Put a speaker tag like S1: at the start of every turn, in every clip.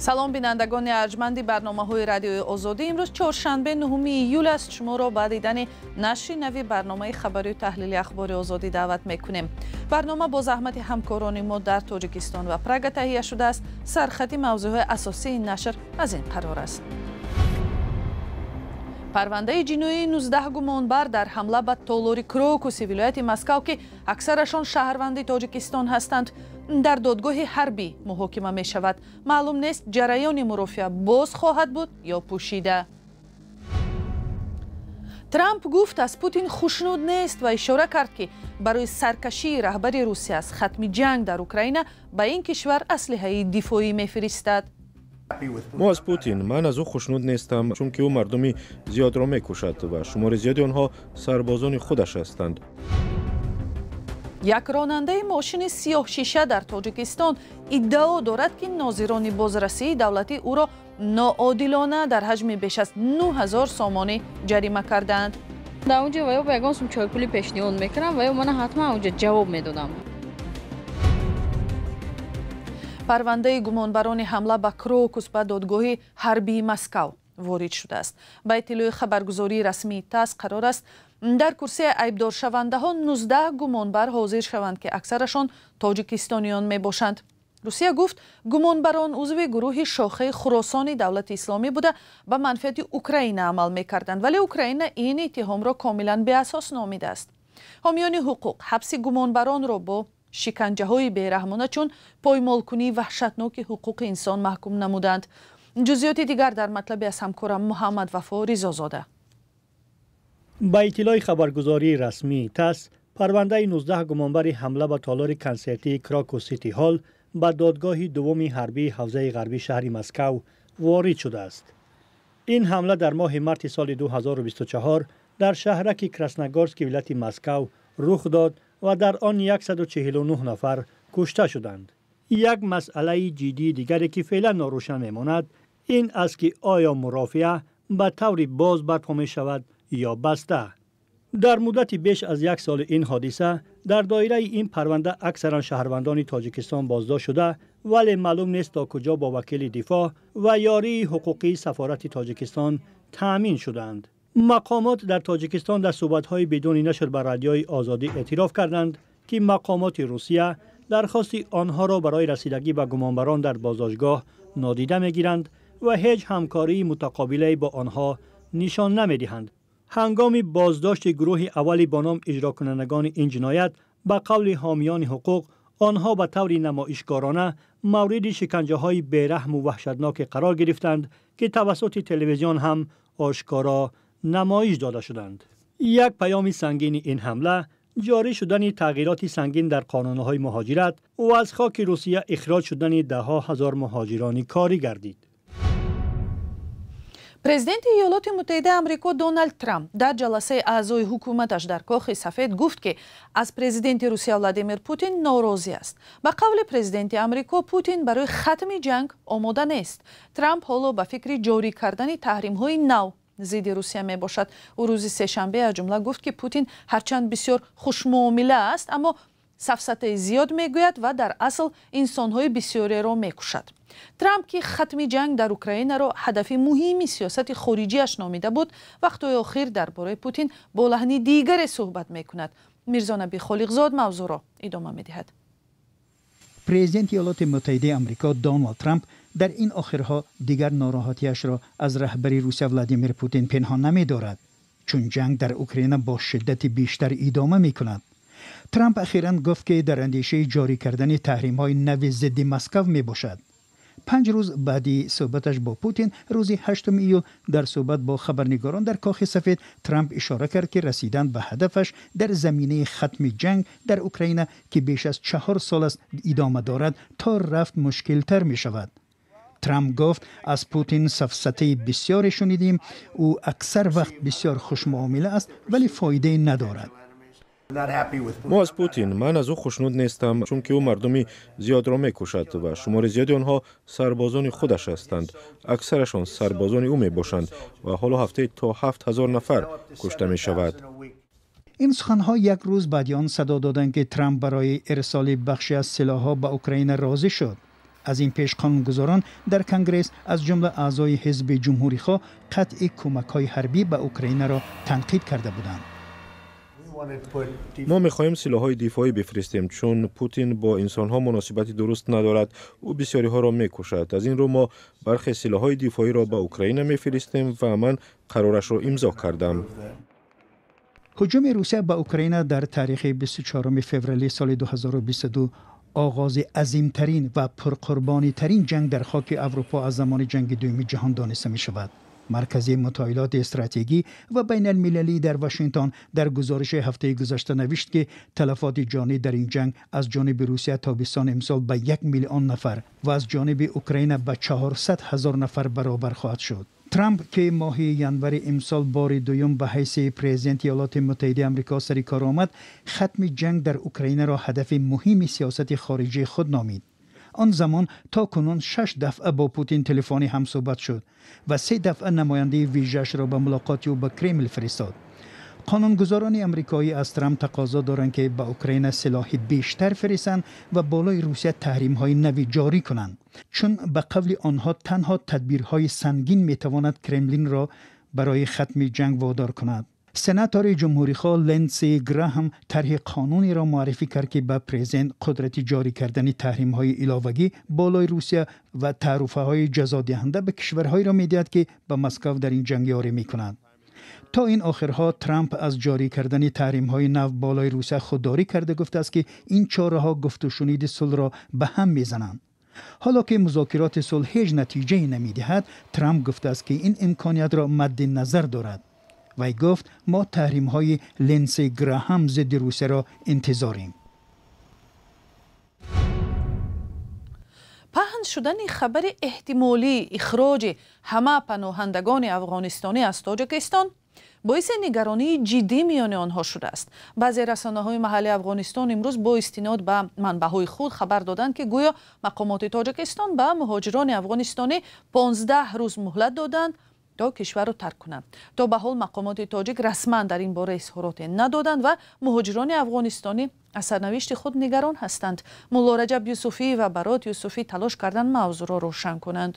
S1: Салом, бинандагони арҷманди барномаҳои Радиои Озодӣ. Имрӯз чоршанбе, 9 июл аст. Шуморо ба дидани нашри нави барномаи хабарию таҳлили Ахбори Озодӣ даъват мекунем. Барнома бо заҳмати ҳамкорони мо дар Тоҷикистон ва Прага таҳия шудааст. Сархати мавзӯъҳои асосии нашр аз ин қарор аст: парвандаи ҷиноии 19 гумонбар дар ҳамла ба толори Крокуси вилояти Москав, ки аксарашон шаҳрванди Тоҷикистон ҳастанд, дар додгоҳи ҳарбӣ муҳокима мешавад. Маълум нест, ҷараёни мурофиа боз хоҳад буд ё пӯшида. Трамп гуфт, аз Путин хушнуд нест ва ишора кард, ки барои саркашии раҳбари Русия аз хатми ҷанг дар Украина ба ин кишвар аслиҳаи дифоӣ мефиристад.
S2: Мо аз Путин, ман аз ӯ хушнуд нестам, чунки ӯ мардуми зиёдро мекушад ва шумори зиёди онҳо сарбозони худаш ҳастанд.
S1: Як ронандаи мошини сиёҳшиша дар Тоҷикистон иддао дорад, ки нозирони бозрасии давлатӣ ӯро ноодилона дар ҳаҷми беш аз 9000 сомонӣ ҷарима кардаанд.
S3: Дар онҷо ва ё ба ягон сум чойпулӣ пешниҳод мекунам ва ё мана ҳатман онҷо ҷавоб медодам.
S1: Парвандаи гумонбарони ҳамла ба Крокус ба додгоҳи ҳарбии Москав ворид шудааст. Ба иттилои хабаргузории расмии ТАСС, қарор аст, дар курсияи айбдоршавандаҳо 19 гумонбар ҳозир шаванд, ки аксарашон тоҷикистониён мебошанд. Русия гуфт, гумонбарон узви гурӯҳи шохаи Хуросони Давлати Исломӣ буда, ба манфиати Украина амал мекарданд, вале Украина ин иттиҳомро комилан беасос номидааст. Ҳомиёни ҳуқуқ ҳабси гумонбаронро бо шиканҷаҳои бераҳмона, чун поймолкунии ваҳшатноки ҳуқуқи инсон маҳкум намуданд. Ҷузъиёти дигар дар матлаби аз ҳамкорам Муҳаммад Вафо Ризозода.
S4: Ба иттилои хабаргузории расмии ТАСС, парвандаи 19 гумонбари ҳамла ба толори консертии Крокус Сити Ҳол ба додгоҳи дуввуми ҳарбии ҳавзаи ғарбии шаҳри Москав ворид шудааст. Ин ҳамла дар моҳи марти соли 2024 дар шаҳраки Красногорски вилояти Москав рух дод ва дар он 149 нафар кушта шуданд. Як масъалаи ҷиддии дигаре, ки феълан норӯшан мемонад, ин аст, ки оё мурофиа ба таври боз барпо мешавад ё баста. Дар муддати беш аз як соли ин ҳодиса дар доираи ин парванда аксаран шаҳрвандони Тоҷикистон боздошт шуда, вале маълум нест, то куҷо бо вакили дифоъ ва ёрии ҳуқуқии сафорати Тоҷикистон таъмин шуданд. Мақомот дар Тоҷикистон дар суҳбатҳои бидуни нашр ба Радиои Озодӣ эътироф карданд, ки мақомоти Русия дархости онҳоро барои расидагӣ ба гумонбарон дар боздоштгоҳ нодида мегиранд ва ҳеҷ ҳамкории мутақобилае бо онҳо нишон намедиҳанд. Ҳангоми боздошти гурӯҳи аввали бо ном иҷрокунандагони ин ҷиноят, ба қавли ҳомиёни ҳуқуқ, онҳо ба таври намоишгорона мавриди шиканҷаҳои бераҳму ваҳшатноке қарор гирифтанд, ки тавассути телевизион ҳам ошкоро намоиш дода шуданд. Як паёми сангини ин ҳамла ҷорӣ шудани тағйироти сангин дар қонунҳои муҳоҷират ва аз хоки Русия ихроҷ шудани даҳҳо ҳазор муҳоҷирони корӣ гардид.
S1: Президенти Иёлоти Муттаҳидаи Амрико Доналд Трамп дар ҷаласаи аъзои ҳукуматаш дар Кохи Сафед гуфт, ки аз президенти Русия Владимир Путин норозӣ аст. Ба қавли президенти Амрико, Путин барои хатми ҷанг омода нест. Трамп ҳоло ба фикри ҷорӣ кардани таҳримҳои нав зидди Русия мебошад. Ӯ рӯзи сешанбе аз ҷумла гуфт, ки Путин ҳарчанд бисёр хушмуомила аст, аммо сафсатаи зиёд мегӯяд ва дар асл инсонҳои бисёреро мекушад. Трамп, ки хатми ҷанг дар Украинаро ҳадафи муҳими сиёсати хориҷиаш номида буд, вақтҳои охир дар бораи Путин бо лаҳни дигаре суҳбат мекунад. Мирзонаби Холиқзод мавзӯъро идома медиҳад.
S5: Президенти Иёлоти Муттаҳидаи Амрико Доналд Трамп дар ин охирҳо дигар нороҳатиашро аз раҳбари Русия Владимир Путин пинҳон намедорад, чун ҷанг дар Украина бо шиддати бештар идома мекунад. Трамп ахиран гуфт, ки дар андешаи ҷорӣ кардани таҳримҳои нави зидди Москав мебошад. 5 рӯз баъди суҳбаташ бо Путин, рӯзи 8 июл, дар суҳбат бо хабарнигорон дар Кохи Сафед, Трамп ишора кард, ки расидан ба ҳадафаш дар заминаи хатми ҷанг дар Украина, ки беш аз 4 сол аст идома дорад, то рафт мушкилтар мешавад. Трамп гуфт: «Аз Путин сафсатаи бисёре шунидем. Ӯ аксар вақт бисёр хушмуомила аст, вале фоидае надорад».
S2: Мо аз Путин, ман аз ӯ хушнуд нестам, чунки ӯ мардуми зиёдро мекушад ва шумори зиёди онҳо сарбозони худаш ҳастанд. Аксарашон сарбозони ӯ мебошанд ва ҳоло ҳафтае то 7000 нафар кушта мешавад.
S5: Ин суханҳо як рӯз баъди он садо доданд, ки Трамп барои ирсоли бахше аз силоҳҳо ба Украина розӣ шуд. Аз ин пеш қонунгузорон дар Конгресс, аз ҷумла аъзои ҳизби ҷумҳурихоҳ, қатъи кӯмакҳои ҳарбӣ ба Украинаро танқид карда буданд.
S2: Мо мехоҳем силоҳҳои дифоӣ бифиристем, чун Путин бо инсонҳо муносибати дуруст надорад. Ӯ бисёриҳоро мекушад. Аз ин рӯ мо бархе силоҳҳои дифоиро ба Украина мефиристем ва ман қарорашро имзо кардам.
S5: Ҳуҷуми Русия ба Украина дар таърихи 24 феврали соли 2022 оғози азимтарин ва пурқурбонитарин ҷанг дар хоки Аврупо аз замони ҷанги дуюми ҷаҳон дониста мешавад. Маркази мутоилоти стратегӣ ва байналмилалӣ дар Вашингтон дар гузориши ҳафтаи гузашта навишт, ки талафоти ҷонӣ дар ин ҷанг аз ҷониби Русия тобистони имсол ба 1 миллион нафар ва аз ҷониби Украина ба 400 ҳазор нафар баробар хоҳад шуд. Трамп, ки моҳи январи имсол бори дуюм ба ҳайси президенти Иёлоти Муттаҳидаи Амрико сари кор омад, хатми ҷанг дар Украинаро ҳадафи муҳими сиёсати хориҷии худ номид. Он замон то кунун 6 дафъа бо Путин телефонӣ ҳамсӯҳбат шуд ва 3 дафъа намояндаи вижаашро ба мулоқоти ӯ ба Кремл фиристод. Қонунгузорони амрикоӣ аз Трамп тақозо доранд, ки ба Украина силоҳи бештар фиристанд ва болои Русия таҳримҳои нави ҷорӣ кунанд, чун ба қавли онҳо танҳо тадбирҳои сангин метавонад Кремлинро барои хатми ҷанг водор кунад. Сенатори ҷумҳурихоҳ Линдси Граҳам тарҳи қонунеро муаррифӣ кард, ки ба президент қудрати ҷорӣ кардани таҳримҳои иловагӣ болои Русия ва таъруфаҳои ҷазодиҳанда ба кишварҳоеро медиҳад, ки ба Москав дар ин ҷанг ёрӣ мекунанд. То ин охирҳо Трамп аз ҷорӣ кардани таҳримҳои нав болои Русия худдорӣ карда гуфтааст, ки ин чораҳо гуфтушуниди сулҳро ба ҳам мезананд. Ҳоло ки музокироти сулҳ ҳеҷ натиҷае намедиҳад, Трамп гуфтааст, ки ин имкониятро мадди назар дорад. Вай гуфт, мо таҳримҳои Линдси Граҳам зидди Русияро интизорем.
S1: Паҳн шудани хабари эҳтимолии ихроҷи ҳама паноҳандагони афғонистонӣ аз Тоҷикистон боиси нигаронии ҷиддӣ миёни онҳо шудааст. Баъзе расонаҳои маҳалли Афғонистон имрӯз бо истинод ба манбаъҳои худ хабар доданд, ки гӯё мақомоти Тоҷикистон ба муҳоҷирони афғонистонӣ 15 рӯз муҳлат доданд то кишварро тарк кунанд. То ба ҳол мақомоти тоҷик расман дар ин бора изҳороте надоданд ва муҳоҷирони афғонистонӣ аз сарнавишти худ нигарон ҳастанд. Мулло Раҷаб Юсуфӣ ва Барот Юсуфӣ талош карданд мавзӯъро равшан кунанд.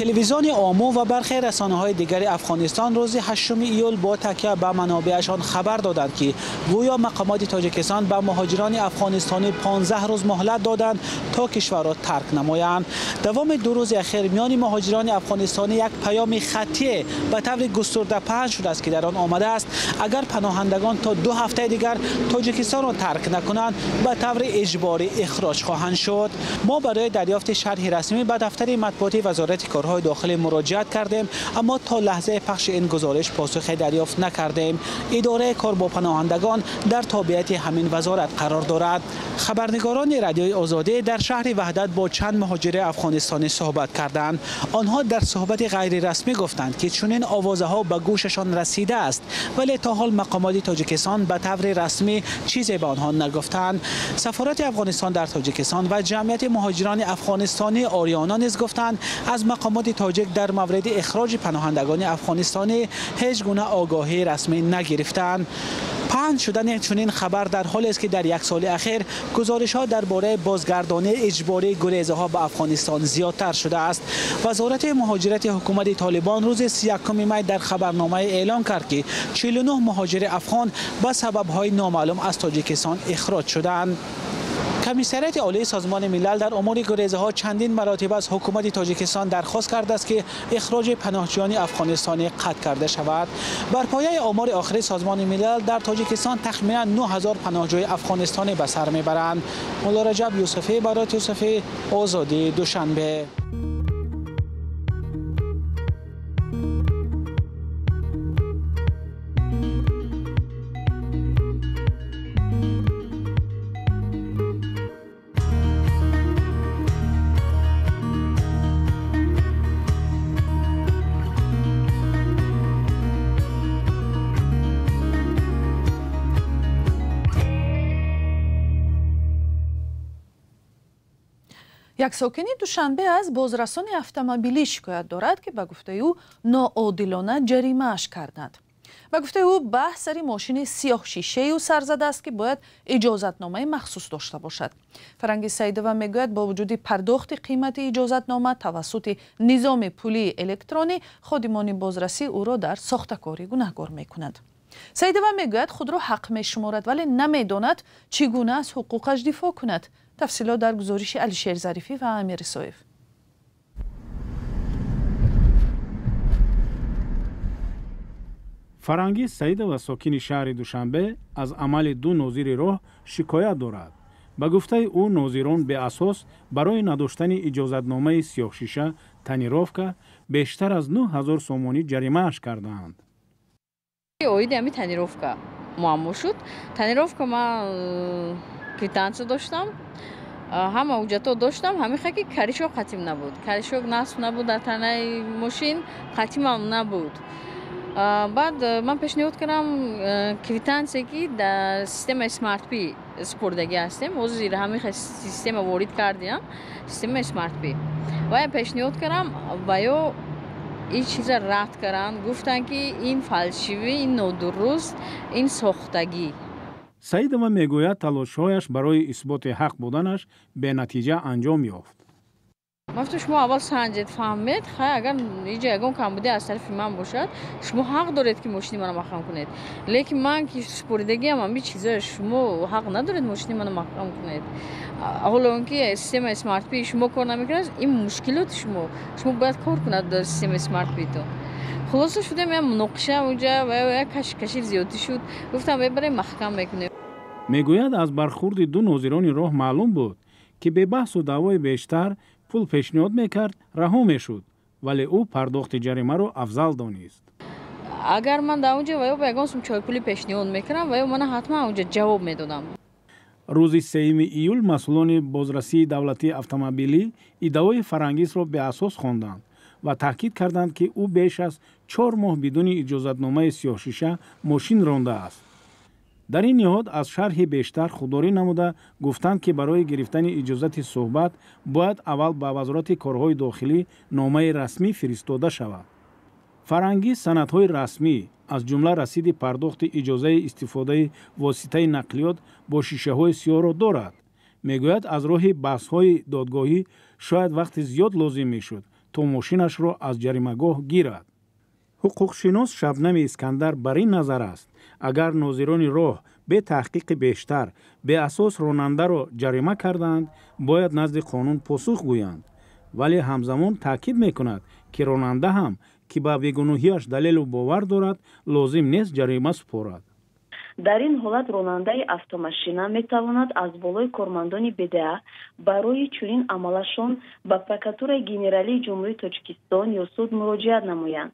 S6: Телевизиони Омӯ ва бархе расонаҳои дигари Афғонистон рӯзи 8 июл бо такя ба манобеашон хабар доданд, ки гӯё мақомоти Тоҷикистон ба муҳоҷирони афғонистонӣ 15 рӯз муҳлат доданд то кишварро тарк намоянд. Давоми 2 рӯзи ахир миёни муҳоҷирони афғонистонӣ як паёми хаттие ба таври густурда паҳн шудааст, ки дар он омадааст, агар паноҳандагон то 2 ҳафтаи дигар Тоҷикистонро тарк накунанд, ба таври иҷборӣ ихроҷ хоҳанд шуд. Мо барои дарёфти шарҳи расмӣ ба дафтари матбуоти Вазорати корҳои дохилӣ муроҷиат кардем, аммо то лаҳзаи пахши ин гузориш посухе дарёфт накардем. Идораи кор бо паноҳандагон дар тобеияти ҳамин вазорат қарор дорад. Хабарнигорони Радиои Озодӣ дар шаҳри Ваҳдат бо чанд муҳоҷири афғонистонӣ суҳбат карданд. Онҳо дар суҳбати ғайрирасмӣ гуфтанд, ки чунин овозаҳо ба гӯшашон расидааст, вале то ҳол мақомоти Тоҷикистон ба таври расмӣ чизе ба онҳо нагуфтанд. Сафорати Афғонистон дар Тоҷикистон ва ҷамъияти муҳоҷирони афғонистонӣ Ориёна низ гуфтанд, аз мақомоти тоҷик дар мавриди ихроҷи паноҳандагони афғонистонӣ ҳеҷ гуна огоҳии расмӣ нагирифтанд. Паҳн шудани чунин хабар дар ҳолест, ки дар як соли ахир гузоришҳо дар бораи бозгардонии иҷбории гурезаҳо ба Афғонистон зиёдтар шудааст. Вазорати муҳоҷирати ҳукумати Толибон рӯзи 31 май дар хабарномае эълон кард, ки 49 муҳоҷири афғон ба сабабҳои номаълум аз Тоҷикистон ихроҷ шуданд. Комиссариати Олии Созмони Милал дар умури гурезаҳо чандин маротиба аз ҳукумати Тоҷикистон дархост кардааст, ки ихроҷи паноҳҷӯёни афғонистонӣ қатъ карда шавад. Бар пояи омори охири Созмони Милал дар Тоҷикистон тахминан 9000 паноҳҷӯи афғонистонӣ ба сар мебаранд. Мулло Раҷаб Юсуфӣ, Барот Юсуфӣ, Озодӣ, Душанбе.
S1: Як сокини Душанбе аз бозрасони автомобилӣ шикоят дорад, ки ба гуфтаи ӯ ноодилона ҷаримааш карданд. Ба гуфтаи ӯ, баҳс сари мошини сиёҳшишаи ӯ сар задааст, ки бояд иҷозатномаи махсус дошта бошад. Фарангиз Саидова мегӯяд, бо вуҷуди пардохти қимати иҷозатнома тавассути низоми пулии электронӣ, ходимони бозрасӣ ӯро дар сохтакорӣ гунаҳгор мекунанд. Саидова мегӯяд, худро ҳақ мешуморад, вале намедонад чӣ гуна аз ҳуқуқаш дифоъ кунад. Тафсилот дар гузориши Алишер Зарифӣ ва Амир Исоев.
S7: Фарангиз Саидова, сокини шаҳри Душанбе, аз амали ду нозири роҳ шикоят дорад. Ба гуфтаи ӯ, нозирон беасос барои надоштани иҷозатномаи сиёҳшиша тонировка бештар аз 9000 сомонӣ ҷаримааш кардаанд.
S3: Оиди ҳами тонировка муаммо шуд. Тонировка ман квитансия доштам, ҳама ҳуҷҷатҳо доштам, ҳамин ки каришок қатим набуд. Каришок насб набуд дар танаи мошин, қатимам набуд. Баъд ман пешниҳод кардам квитансия, ки дар системаи смартпи супурдагӣ ҳастем. Ҳозир ҳамин система ворид кардиам, системаи смартпи. Ва пешниҳод кардам, ва ё ин чиза рад карданд, гуфтанд, ки ин фалшивӣ, ин нодуруст, ин сохтагӣ.
S7: Саидова мегӯяд, талошҳояш барои исботи ҳақ буданаш бенатиҷа анҷом ёфт.
S3: Ман гуфтам, шумо аввал санҷед, фаҳмед, хай агар иҷа ягон камбудӣ аз тарафи ман бошад, шумо ҳақ доред, ки мошини маро маҳкам кунед. Лекин ман ки супоридагиам ҳами чизоя, шумо ҳақ надоред мошини маро маҳкам кунед. Ҳоло он ки системаи смартпи шумо кор намекунад, ин мушкилоти шумо. Шумо бояд кор кунад дар системаи смартпитон. Хулоса шудем як муноқиша унҷа ва як кашикаши зиёдӣ шуд. Гуфтам, мебарем маҳкам мекунем.
S7: Мегӯяд, аз бархурди ду нозирони роҳ маълум буд, ки бебаҳсу даъвои бештар пул пешниҳод мекард, раҳо мешуд, вале ӯ пардохти ҷаримаро афзал донист.
S3: Агар ман дар онҷа ва ё ба ягон сум чойпулӣ пешниҳод мекардам, ва ё мана ҳатман онҷа ҷавоб медодам.
S7: Рӯзи 3 июл масъулони бозрасии давлатии автомобилӣ иддаои Фарангизро беасос хонданд ва таъкид карданд, ки ӯ беш аз 4 моҳ бидуни иҷозатномаи сиёҳшиша мошин рондааст. Дар ин ниҳод аз шарҳи бештар худдорӣ намуда гуфтанд, ки барои гирифтани иҷозати суҳбат бояд аввал ба Вазорати корҳои дохилӣ номаи расмӣ фиристода шавад. Фарангиз санадҳои расмӣ, аз ҷумла расиди пардохти иҷозаи истифодаи воситаи нақлиёт бо шишаҳои сиёҳро дорад. Мегӯяд, аз роҳи баҳсҳои додгоҳӣ шояд вақти зиёд лозим мешуд, то мошинашро аз ҷаримагоҳ гирад. Ҳуқуқшинос Шабнами Искандар бар ин назар аст, агар нозирони роҳ бе таҳқиқи бештар беасос ронандаро ҷарима кардаанд, бояд назди қонун посух гӯянд. Вале ҳамзамон таъкид мекунад, ки ронанда ҳам, ки ба бегуноҳиаш далелу бовар дорад, лозим нест ҷарима супорад.
S8: Дар ин ҳолат ронандаи автомашина метавонад аз болои кормандони БДА барои чунин амалашон ба Прокуратураи Генералии Ҷумҳурии Тоҷикистон ё суд муроҷиат намоянд.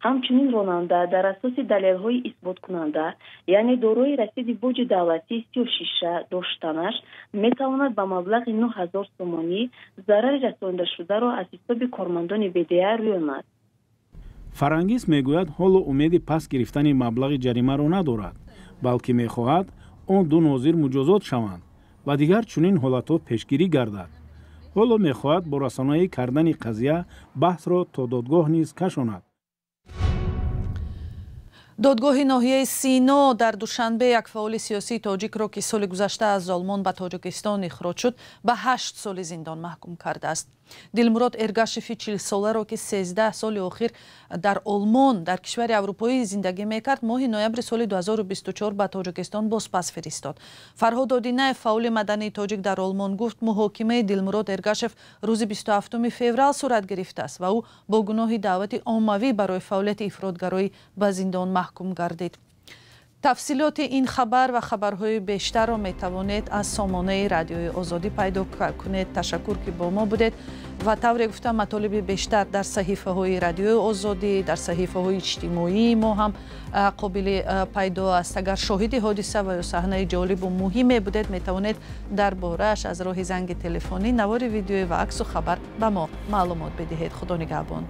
S8: Ҳамчунин ронанда дар асоси далелҳои исботкунанда, яъне дорои расиди боҷи давлатии сиёҳшиша доштанаш, метавонад ба маблағи 9000 сомонӣ зарари расондашударо аз ҳисоби кормандони БДА рӯёнад.
S7: Фарангиз мегӯяд, ҳоло умеди пас гирифтани маблағи ҷаримаро надорад, балки мехоҳад он ду нозир муҷозот шаванд ва дигар чунин ҳолатҳо пешгирӣ гардад. Ҳоло мехоҳад бо расонаӣ кардани қазия баҳсро то додгоҳ низ кашонад.
S1: Додгоҳи ноҳияи Сино дар Душанбе як фаъоли сиёсии тоҷикро, ки соли гузашта аз Олмон ба Тоҷикистон ихроҷ шуд, ба 8 соли зиндон маҳкум кардааст. Дилмурод Эргашеви 40-соларо, ки 13 соли охир дар Олмон, дар кишвари аврупоӣ зиндагӣ мекард, моҳи ноябри соли 2024 ба Тоҷикистон бозпас фиристод. Фарҳод Одинаев, фаъоли мадании тоҷик дар Олмон, гуфт, муҳокимаи Дилмурод Эргашев рӯзи 27 феврал сурат гирифтааст ва ӯ бо гуноҳи даъвати оммавӣ барои фаъолияти ифротгароӣ ба зиндон маҳкум гардид. Тафсилоти ин хабар ва хабарҳои бештарро метавонед аз сомонаи Радиои Озодӣ пайдо кунед. Ташаккур, ки бо мо будед ва тавре гуфтам, матолиби бештар дар саҳифаҳои Радиои Озодӣ, дар саҳифаҳои иҷтимоии мо ҳам қобили пайдо аст. Агар шоҳиди ҳодиса ва ё саҳнаи ҷолибу муҳиме будед, метавонед дар борааш аз роҳи занги телефонӣ, навори видеоӣ ва аксу хабар ба мо маълумот бидиҳед. Худо нигаҳбон.